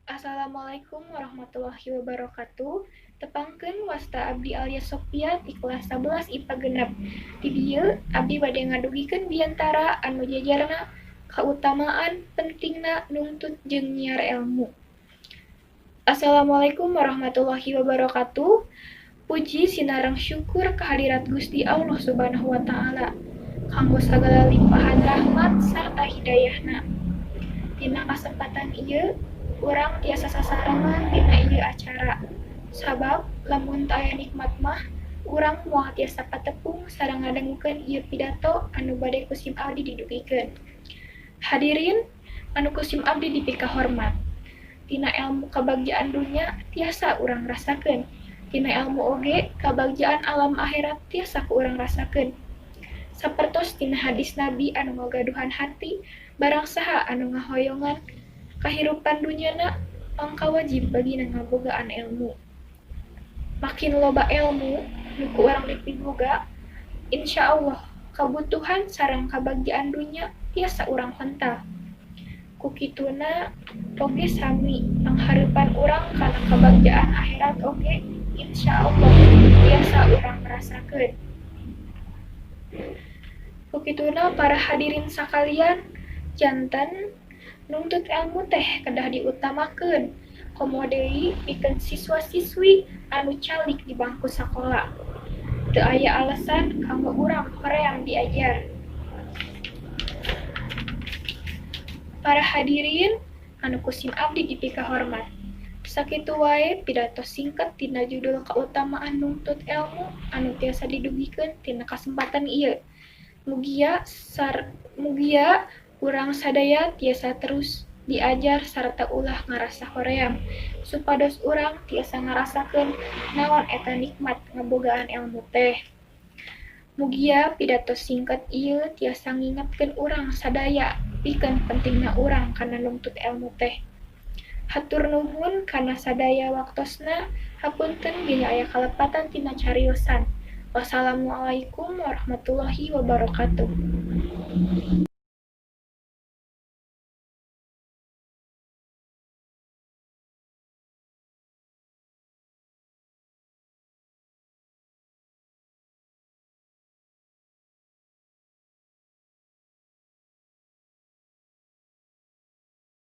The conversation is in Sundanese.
Assalamualaikum warahmatullahi wabarakatuh. Tepangkeun wasta abdi Alya Sofia ti kelas 11 IPA 6. Di dieu abdi bade ngadugikeun biantara anu jajarna kautamaan pentingna nungtut jeung nyiar elmu. Assalamualaikum warahmatullahi wabarakatuh. Puji sinareng syukur kehadirat Gusti Allah Subhanahu wa Ta'ala kanggo sagala limpahan rahmat sarta hidayahna. Dina kasempatan ieu urang tiasa sasarengan dina ieu acara. Sabab lamun teu aya nikmat mah urang moal tiasa patepung sareng ngadangukeun ieu pidato anu bade ku sim abdi didugikeun. Hadirin anu ku sim abdi dipikahormat. Tina elmu kabagjaan dunya tiasa urang rasakeun. Tina elmu oge kabagjaan alam akhirat tiasa ku urang rasakeun. Sapertos tina hadis Nabi anu ngagaduhan harti, barang saha anu ngahoyongan kahirupan dunyana mangka wajib bagina ngabogaan elmu. Makin loba elmu nu ku urang dipiboga, insyaallah kabutuhan sareng kabagjaan dunya tiasa urang hontal. Ku kituna oge sami panghareupan urang kana kabagjaan akhirat oge insyaallah tiasa urang rasakeun. Ku kituna para hadirin sakalian, janten nungtut elmu teh kedah diutamakeun, komo deui pikeun siswa-siswi anu calik di bangku sakola. Teu aya alasan kanggo urang hoream diajar. Para hadirin anu ku sim abdi dipikahormat. Sakitu wae pidato singkat tina judul kautamaan nungtut elmu anu tiasa didugikeun tina kasempatan ieu. Mugia urang sadaya tiasa terus diajar sarta ulah ngarasa hoream supados urang tiasa ngarasakeun naon eta nikmat ngabogaan elmu teh. Mugia pidato singkat ieu tiasa ngingetkeun urang sadaya pikeun pentingna urang kana nungtut elmu teh. Hatur nuhun kana sadaya waktosna, hapunten bilih aya kalepatan tina cariosan. Wassalamualaikum warahmatullahi wabarakatuh.